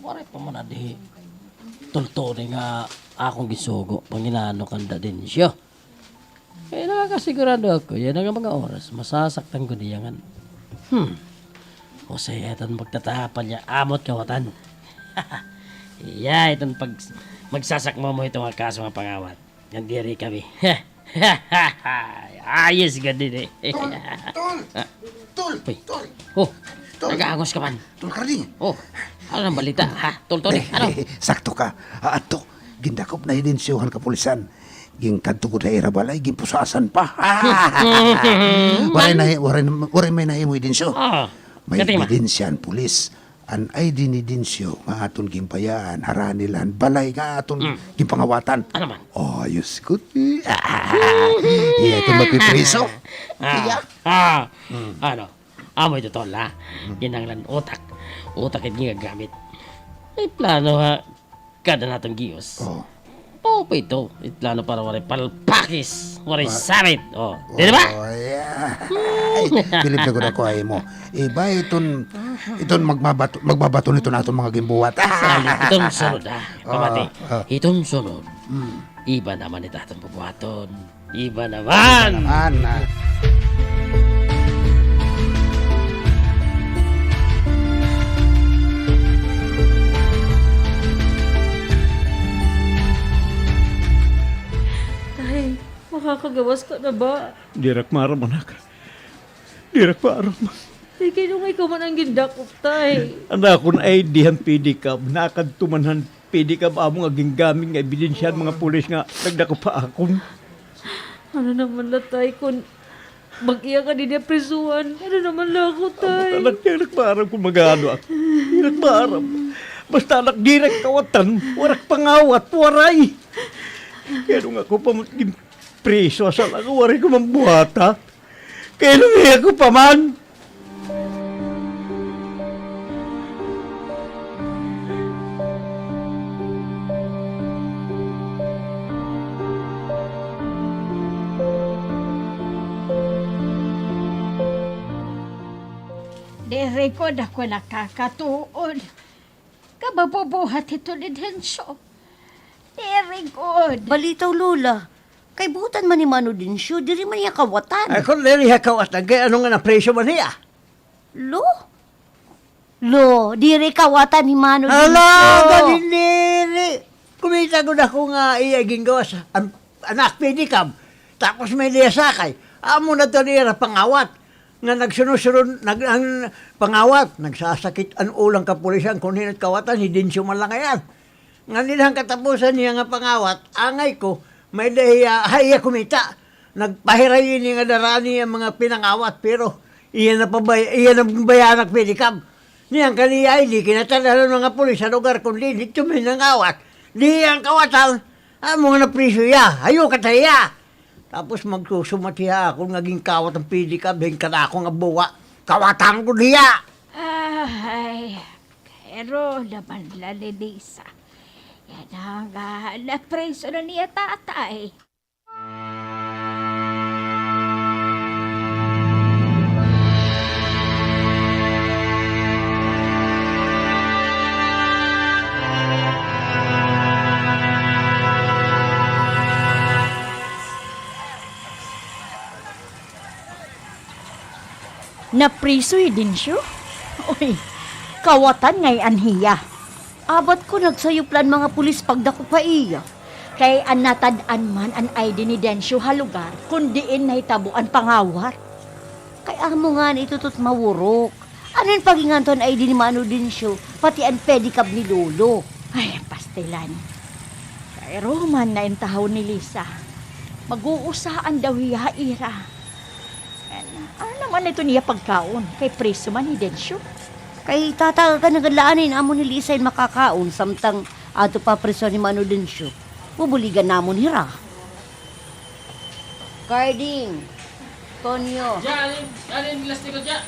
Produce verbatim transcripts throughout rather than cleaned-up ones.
Waray pa man adi hi Tol Tony nga akon gisugo, panginano kanda Dencio. Kay nakakasigurado ako, yana nga mga oras, masasaktan ko niya ngan. Hmm. Usa iton pagtatapal niya, amo it kawatan. Iya, iton pag-, magsasakmo mo iton nga kaso nga pangawat. Ngan diri kami. Ayos gad ini. Tol! Tol! Ah. Tol! Uy. Tol! Oh, Tol! Nag-aangos ka man. Tol Carding! Oh, ano an balita, ha? Tol Tony, ano? Sakto ka. Ah, adto, gindakop na hi Dencio han kapulisan. Ginkadto gud ha ira balay, ginpusasan pa. Waray na hi-, waray, waray may nahimo hi Dencio. Ah, may ebidensya an pulis. An I D ni Dencio nga aton ginbayaan, harani la han balay nga aton ginpangawatan. Ano man? Ayos gud. Iya iton mapipriso. Ah, iya. Ah, ano? Amo ito, tol, ha? Kinahanglan utak. Utak it ginagamit. May plano, ha? Kada naton giyos. Oh. Opo ito. It plano para waray palpakis, waray sabit. Oh, di ba? Oh, yeah. Ay, bilib na gud ako ha imo. Iba iton, iton magbabato, magbabaton iton aton mga ginbuhat. Sali, iton sunod, ha? Pamati. Oh, oh. Iton sunod. Mm. Iba naman it aton bubuhaton. Iba naman! Iba naman, ah. Tay, makakagawas ka na ba? Diri ak maaram, anak. Diri ak maaram. Tay, kay ano nga ikaw man an gindakop, tay? An akon I D han pedicab, nakadto man han pedicab amo nga gingamit nga ebidensya han mga pulis nga nagdakop ha akon. Ano naman la, tay, kun mag-iya ka dinhi ha prisohan? Ano naman la ako, tay? Anak, diri ak maaram kun mag-aano ako. Diri ak maaram. Basta, anak, diri ak kawatan. Waray ak pangawat, waray. Kay ano nga ako pa man ginpriso, asya la nga waray ko man buhata. Kay ano nga ako pa man. Diri gud ako nakakatuod nga mabubuhat ito ni Dencio. Diri gud. Balitaw, Lola. Kay buotan man ni Mano Dencio, diri man hiya kawatan. Ay, kun diri hiya kawatan, kay ano nga napriso man hiya? Lo? Lo, diri kawatan ni Mano Dencio. Hala, gani diri. Kumita gud ako nga iya gingawas, an, an ak pedicab. Tapos may-ada hiya sakay. Amo na ito an ira pangawat. Nga nagsunod-sunod, nag-, an pangawat, nagsasakit an ulo han kapulisan, kun hin-o it kawatan, hi Dencio man la ngay-an. Ngan dinhi han katapusan niya nga pangawat, angay ko, may-ada hiya, ha iya kumita. Nagpahiray ini nga dara niya mga pinangawat, pero iya na pabay-, iya na bayaan an pedicab. Niyan kaniya ay di kinatad-an han mga pulis ha lugar kun diin ito may nangawat. Di hiya an kawatan, amo nga napriso hiya, hayo kata hiya. Tapos magsusumat hiya ha akon nga ginkawat an pedicab hin kadako nga buwa. Kawatan gud hiya. Ay, pero naman la ni Lisa. Yana nga, napriso na niya tatay. Napriso hi Dencio? Uy, kawatan ngay-an hiya. Abat ko, nagsayop la an mga pulis pagdakop ha iya. Kay an natad-an man an I D ni Dencio ha lugar kun diin nahitabo an pangawat. Kay amo ngani ito it mawurok. Ano an paghinganto han I D ni Mano Dencio, pati an pedicab ni Lolo? Ay, pastilan. Kay ruman na in tahaw ni Lisa. Mag-uusaan daw hiya ha ira. Ano naman ito niya pagkaon? Kay priso man hi Dencio. Kay tatagan na gad la anay hin amo ni Lisa hin makakaon, samtang adto pa priso ni Mano Dencio. Bubuligan namon hira. Carding, Tonyo. Diya, alin, alin, lastiko diya.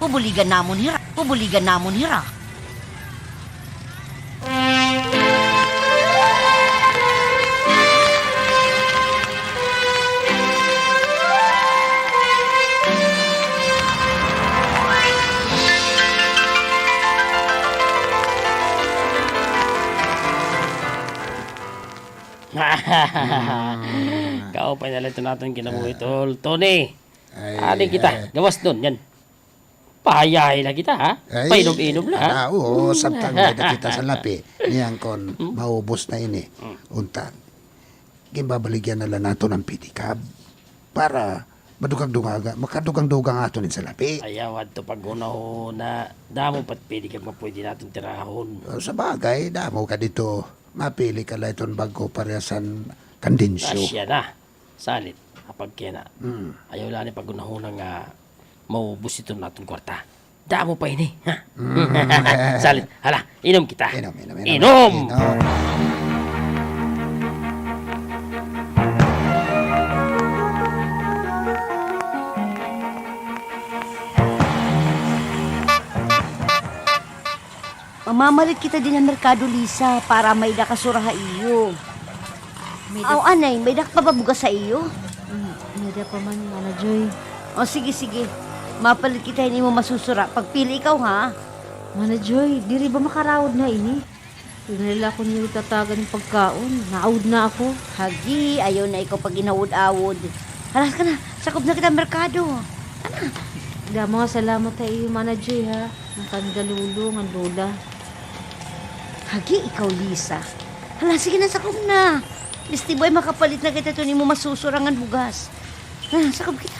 Bubuligan namon hira. Bubuligan namon hira. Kaupay na la iton aton kinabuhi, Tol Tony. Ay, adi kita, gawas dun, yan. Pahayahay la kita, ha? Ay, painom-inom la, ha? Ala, oo, samtang may-ada kita salapi. Niyan kon maubos na ini. Unta, ginbabaligyan na la naton an pedicab para madugang-dugang, makadugang-dugang aton in salapi. Ayaw adto paghunahuna, damo pa it pedicab nga pwede naton tirahon. Sa bagay, damo ka dito. Mapili ka la iton bag-o parehas han kan Dencio. Asya na. Salit, apag kay na. Ayaw la ni paghunahuna nga maubos iton aton kwarta. Damo pa ini, ha? Salit, hala, inom kita. Inom, inom, inom. Inom! Inom. Mamamalit kita dinhi ha merkado, Lisa, para may-ada ka sura ha iyo. Aw, anay, may-ada ka pa ba bugas ha iyo? Mm, may-ada pa man, Mana Joy. O, sige, sige. Mapalit kita hin imo masusura. Pagpili ikaw, ha? Mana Joy, diri ba makarawod na ini? Diri na la ako nira tatagan hin pagkaon. Naawod na ako. Hagi, ayaw na ikaw paghinawod-awod. Hala, ka na. Sakob na kita merkado. Ana. Damo nga salamat ha iyo, Mana Joy, ha. An kanda lolo ngan lola. Hagi ikaw, Lisa. Hala, sige na, sakob na. Listi ba ay makapalit na kita hiton imo masusura ngan bugas. Ah, sakob kita.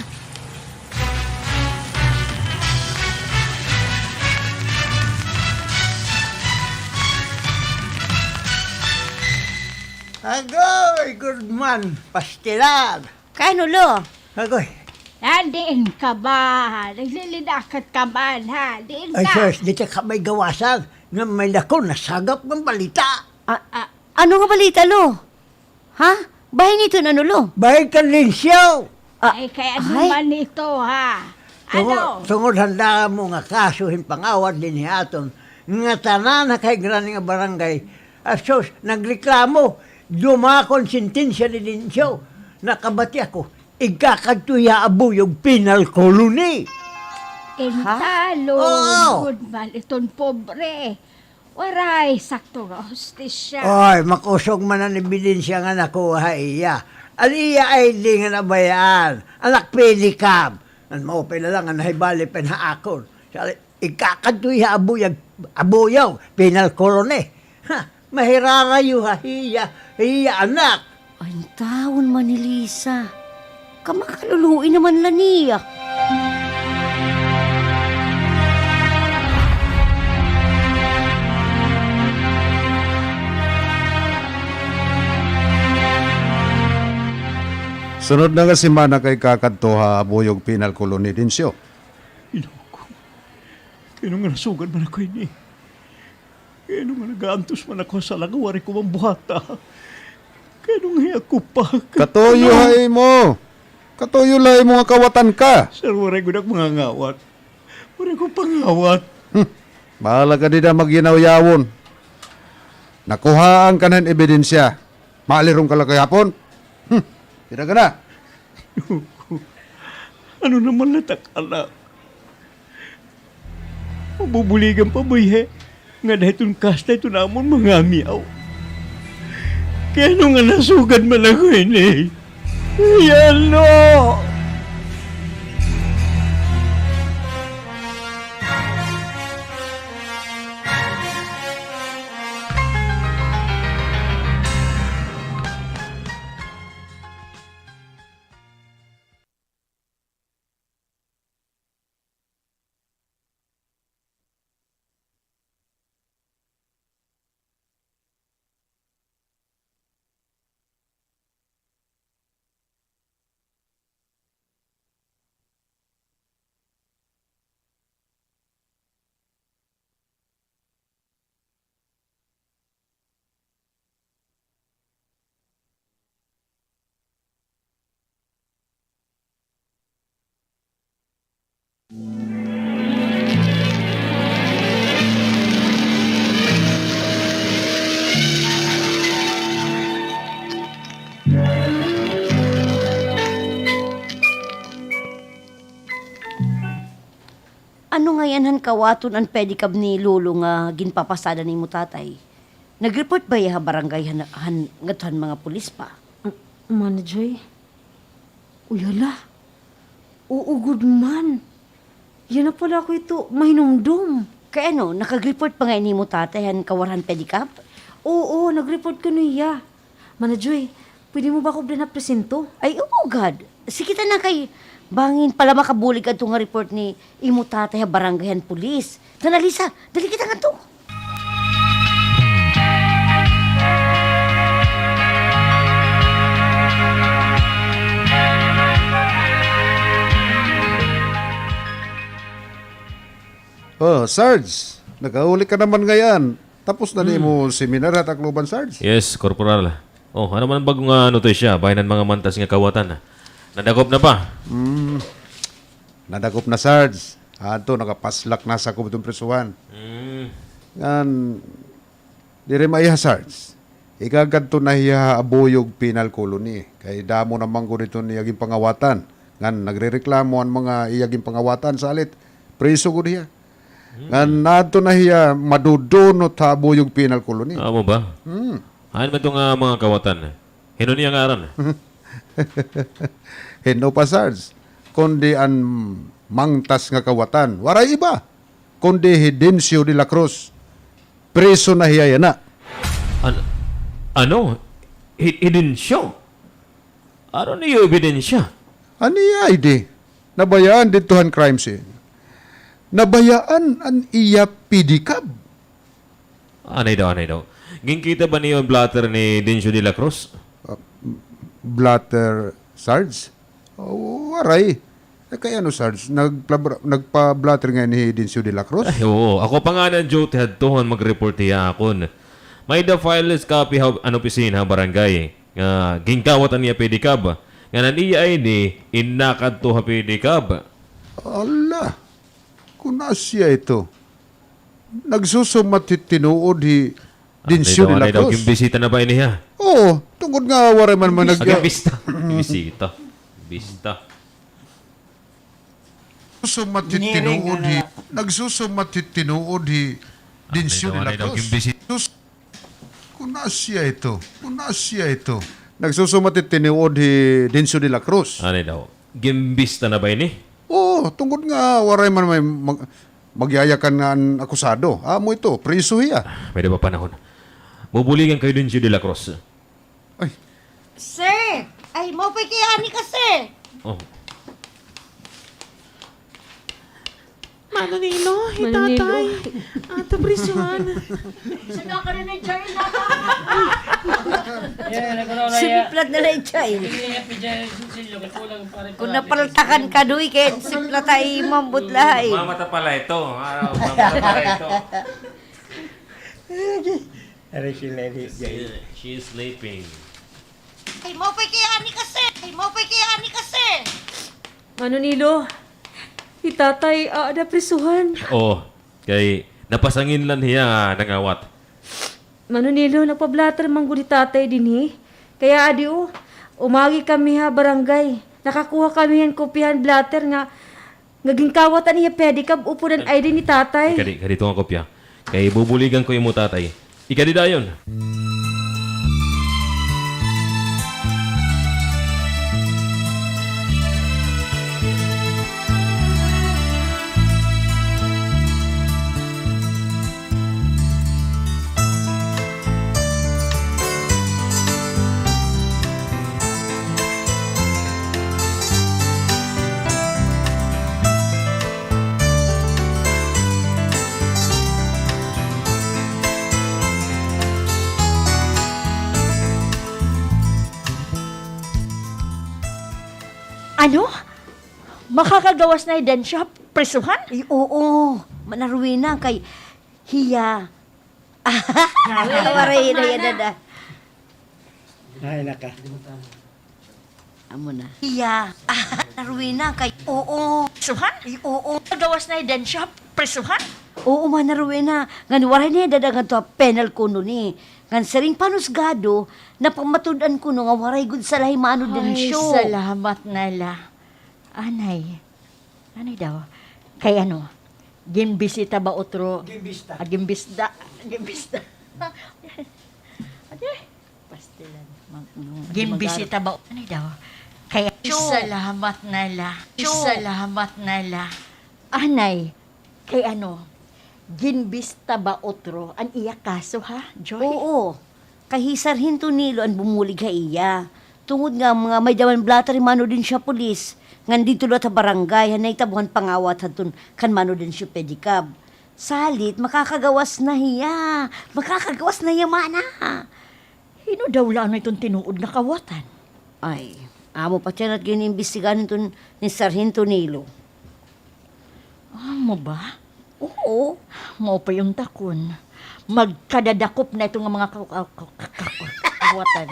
Agoy, good man, pastilan. Kain, Lolo. Agoy. Ah, diin ka ba? Naglilidakat ka man, ha? Diin ka? Ay, sus, dida ka may gawasan. Nga may dako nasagap nga balita. Ah, ano nga balita, Lo? Ha? Bahin ito na, Lo? Bahin kan Lincio. Ah, ay, kay ano man ito, ha? Tungod, ano? Tungod han damo nga kaso hin pangawat dinhi ha aton, nga tanan ha kay grande nga barangay, ah, sus, nagreklamo, dumako an sentensya ni Lincio. Nakabati ako, igkakadto hiya ha Abuyog Penal Colony. Ha? Intalo, oo. Good man iton pobre. Waray sakto nga hustisya. Oy, makusog man an ebidensya nga nakuha ha iya. An iya I D nga nabayaan, an ak pedicab. An maupay na la nga nahibali pa ini ha akon. Sa, igkakadto hiya ha Abuyag, Abuyog Penal Colony. Ha, mahirarayo ha hiya, hiya anak. Ay, intawon man ni Lisa. Kamakaluluoy naman la niya. Sunod na nga semana kay kakadto ha Abuyog Penal Colony, Dencio. Ginoo ko. Kay ano nga nasugad man ako ini? Kay ano nga nagaantos man ako ha sala nga waray ko mambuhata? Kay ano nga ako pa? Katuyo ha imo. Katuyo la ha imo nga kawatan ka. Sir, waray gud ak mangangawat. Waray ko pangawat. Hmm. Bahala ka dida magyaw-yawon. Nakuhaan ka na hin ebidensya. Maliron ka la gihapon. Hmm. Dida ka na. Ano naman la tak, anak? Mabubuligan pa ba hiya nga dida hiton kasta hiton amon mga amyaw? Kay ano nga nasugad man ako ini? Kay ano? Ano ngay-an han kawaton an pedicab ni Lolo nga ginpapasada nimo tatay? Nag-report ba hiya ha barangay han, han, ngadto han mga pulis pa? Ah, Mana Joy? Uy, hala. Oo gud man. Yana pala ako ito mahinumdom. Kay ano, nakag-report pa ngay-an hi imo tatay han kawarhan pedicab? Oo, nag-report kuno hiya. Mana Joy, pwede mo ba ako bilhan ha presinto? Ay, oo gad. Sige ta na kay bangin pala makabulig adto nga report ni imo tatay ha barangay han pulis. Tana, Lisa, dali kita ngadto. Oh, Sarge, nakauli ka naman ngay-an. Tapos na an imo seminar ha Tacloban, Sarge? Yes, Corporal. Oh, ano man bag-o nga notisya bahin han mga mantas nga kawatan? Nadakop na ba? Hmm. Nadakop na, Sarge. Adto, nakapaslak na ha sakob hiton prisuhan. Hmm. Ngan, diri maiha, Sarge. Ikakadto na hiya ha Abuyog Penal Colony. Kay damo na man gud iton iya ginpangawatan. Ngan nagrereklamo an mga iya ginpangawatan, salit priso gud hiya. Hmm. Ngan adto na hiya madudunot ha Abuyog Penal Colony. Amo ba? Hmm. Hain man ito nga mga kawatan? Hin-o niya ngaran? Hin-o pa, Sarge, kundi an mangtas nga kawatan. Waray iba kundi hi Dencio de la Cruz. Priso na hiya yana. An-, ano? Hi-, hi Dencio? Ano an iyo ebidensya? An iya I D. Nabayaan didto han crime scene. Nabayaan an iya pedicab. Anay daw, anay daw. Ginkita ba niyo an blotter ni Dencio de la Cruz? Ah, blotter, Sarge? Oh, waray. Eh, kay ano, Sarge? Nagplabra-, nagpa-blotter ngay-an hi Dencio de la Cruz? Ay, oo. Ako pa ngani an duty hadto han mag-report hiya ha akon. May-ada files copy ha, an opisina ha barangay nga ginkawat an iya pedicab. Ngan an iya I D, inakadto ha pedicab. Hala. Kon asya ito. Nagsusumat hit tinuod hi Dencio de la Cruz. Anay daw, anay daw, ginbisita na ba ini, ha? Oo, tungod nga waray man man nag- Ah, ginbista. Ginbisita. Bista. Nagsusumat hit tinuod hi, nagsusumat hit tinuod hi Dencio de la Cruz. Anay daw, anay daw, ginbisita. Sus-, kon asya ito, kon asya ito. Nagsusumat hit tinuod hi Dencio de la Cruz. Anay daw. Ginbista na ba ini? Oo, tungod nga waray man may mag-, magyayakan nga an akusado. Amo ito, priso hiya. Ah, may-ada pa panahon. Bubuligan kayo, Dencio de la Cruz. Ay. Sir! Ay, maupay kay ani ka, sir! Oh. Mano Nilo, hi Tatay. Ato prisuhan. Sumiplat na la hi Jail. Sumiplat na la hi Jail. Kon napaltakan ka, Doy, kay siplat ha imo, ambot la hi. Mamata pala ito. Ah, mamata pala ito. Ari sila ni Jail. She is sleeping. Ay, maupay kay ani ka, sir. Ay, maupay kay ani ka, sir. Mano Nilo, hi Tatay, aada ha prisuhan. Oo, kay napasangin la hiya nga nangawat. Mano Nilo, nagpa-blotter man gud hi Tatay dinhi. Kay adi, o, umagi kami ha barangay. Nakakuha kami han kopya han blotter nga, nga ginkawat an iya pedicab upod an I D ni Tatay. Ikadi, ikadi ito nga kopya. Kay bubuligan ko imo tatay. Ikadi dayon. Ano? Makakagawas na hi Dencio ha prisuhan? Ay, oo. Mana Rowena, kay hiya. Waray na hiya, dada. Ay, naka. Amo na. Hiya. Ah, Rowena, kay, oo. Prisuhan? Ay, oo. Makakagawas na hi Dencio ha prisuhan? Oo, Mana Rowena. Ngan waray na hiya dada ngadto ha penal colony. Ngan siring pa han husgado, napamatud-an kuno nga waray gud sala hi Mano Dencio. Ay, salamat na la. Anay. Anay daw? Kay ano, ginbisita ba utro? Ginbista. Ah, ginbista. Ginbista. Ate, pastilan. Mag-, mag-, Ginbisita ba? Ano daw? Kay, salamat na la. Salamat na la. Anay, kay ano, ginbista ba utro an iya kaso, ha, Joy? Oo. Kay hi Sarhento Nilo an bumulig ha iya. Tungod nga mga may-ada man blotter hi Mano Dencio ha pulis, ngan didto liwat ha barangay, han nahitabo han pangawat hadton kan Mano Dencio Pedicab. Salit, makakagawas na hiya. Makakagawas na hiya, mana. Hin-o daw la ano iton tinuod nga kawatan? Ay, amo pa tiyan it gin-iimbestigahan iton ni Sarhento Nilo. Amo ba? Oo. Maupay unta kon magkadadakop na ito nga mga ka-, ka-, ka-, ka-, ka-, kawatan.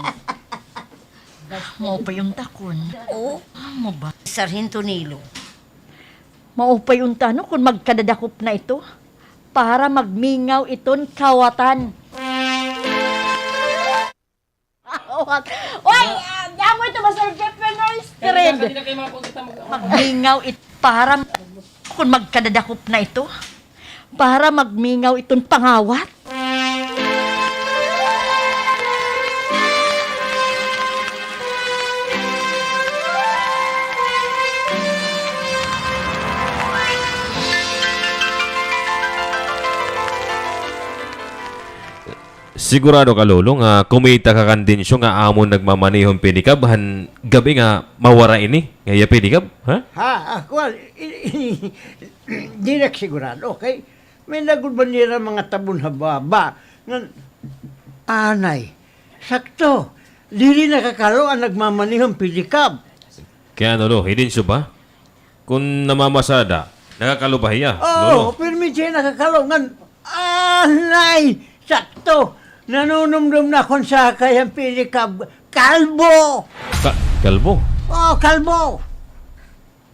Maupay unta kon. Oo. Amo ba? Sarhento Nilo. Maupay unta, no, kon magkadadakop na ito para magmingaw iton kawatan. Oy, ah, amo ito, Master Jeff Benoist. Magmingaw it-, para, kon magkadadakop na ito, para magmingaw iton pangawat. Sigurado ka, Lolo, nga kumita ka kan Dencio nga amon nagmamaneho hin pedicab han gab-i nga mawara ini nga iya pedicab, ha? Ha, ah, kuan, i-, i-, diri ak sigurado, kay may-ada gud ba nira mga tabon ha baba ngan, anay, sakto, diri nakakalo an nagmamaneho hin pedicab. Kay ano, Lo, hi Dencio ba? Kon namamasada, nakakalo ba hiya, Lolo? Oo, pirmi hiya nakakalo ngan, anay, sakto. Nanunumdom na kon sakay han pedicab, kalbo. Ka-, kalbo? Oo, kalbo.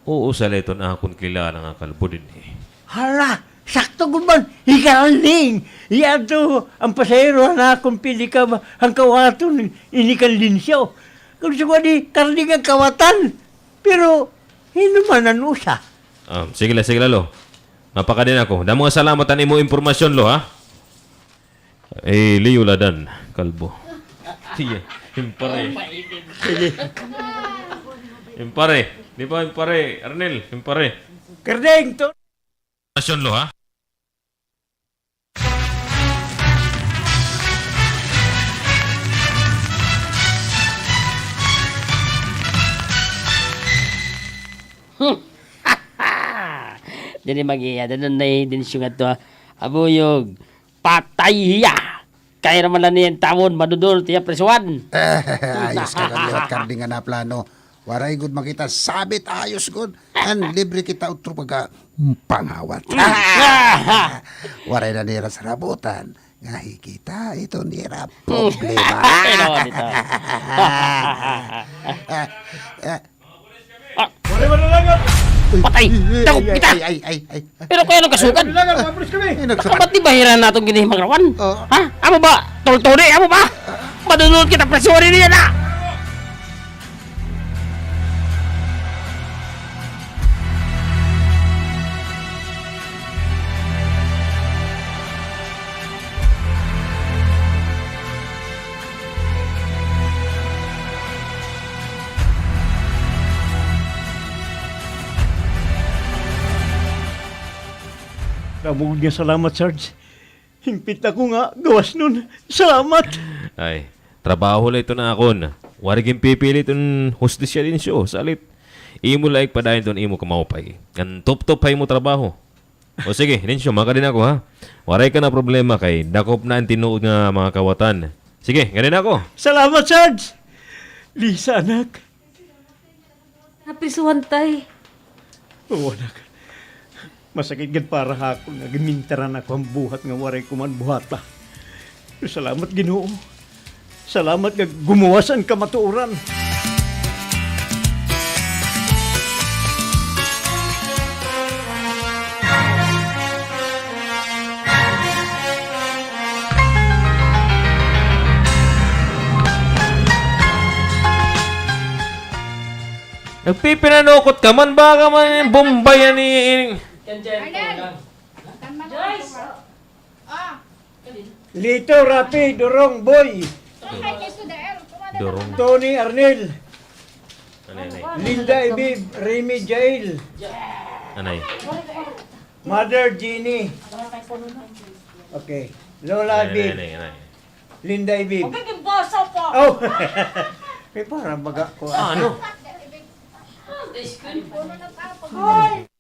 Oo, salit iton akon kilala nga kalbo dinhi. Hala, sakto gud man, hi Karding. Hiya adto an pasahero han akon pedicab han kawaton ini kan Dencio. Kon sugad hi Karding an kawatan. Pero hin-o man an usa? Ah, sige la, sige la, Lo. Mapakadi na ako. Damo nga salamat han imo impormasyon, Lo, ha? Eh, Leo Ladan, kalbo. Sige, impare. Sige. Impare. Di ba, impare? Arnel, impare. Karding, to. Impormasyon, Lo, ha? Hmm. Diri mag-iya, danon na, eh, Dencio ngadto, ha. Abuyog, patay hiya. Kay ra man la niya tawon, madudulot hiya prisuhan. Ayos ka kan liwat, Karding, nga naplano. Waray gud makita sabit, ayos gud. An libre kita utro pagka, mm, pangawat. Waray na nira sarabutan. Nga hikita, ito nira problema. Ay, nawa dito. Ah, ah. Ah. Patay! Dakop kita! Ay, ay, ay, ay. Pero kaya nagkasugad. Kailangan, mga pulis kami. Ay, nagkasugad. Ba't di ba hira naton ginhimagrawan? Oo. Ha? Amo ba? Toltone, amo ba? Madunod kita, preso rin niya na! Damo nga salamat, Sarge. Hingpit ako nga gawasnon. Salamat. Ay, trabaho la iton akon. Waray ginpipilit iton hustisya, Dencio. Salit, imo la ipadayon iton imo kamaupay. Ngan tuptop ha imo trabaho. O sige, Dencio, makadi na ako, ha? Waray ka na problema kay dakop na an tinuod nga mga kawatan. Sige, ngadi na ako. Salamat, Sarge! Lisa, anak. Naprisuhan, tay. Oo, anak. Masakit gad para ha akon nga gimintaran ako han buhat nga waray ko man buhata. Salamat, Ginoo. Salamat nga gumuwas an kamatuoran. Nagpipinanukot ka man, baka man Bombay yan, eh. Arnel! Joyce! Ah! Lito, Rapi, Durong, Boy. Durong. Tony, Arnel. Anay, anay. Linda, Ibib, Remy, Jail. Anay. Mother, Jeannie. Okay. Lola, Ibib. Anay, anay, anay. Linda, Ibib. Huwag kang basa pa. Oh! May parang baga ko, ah. Ah, ano? Hoy!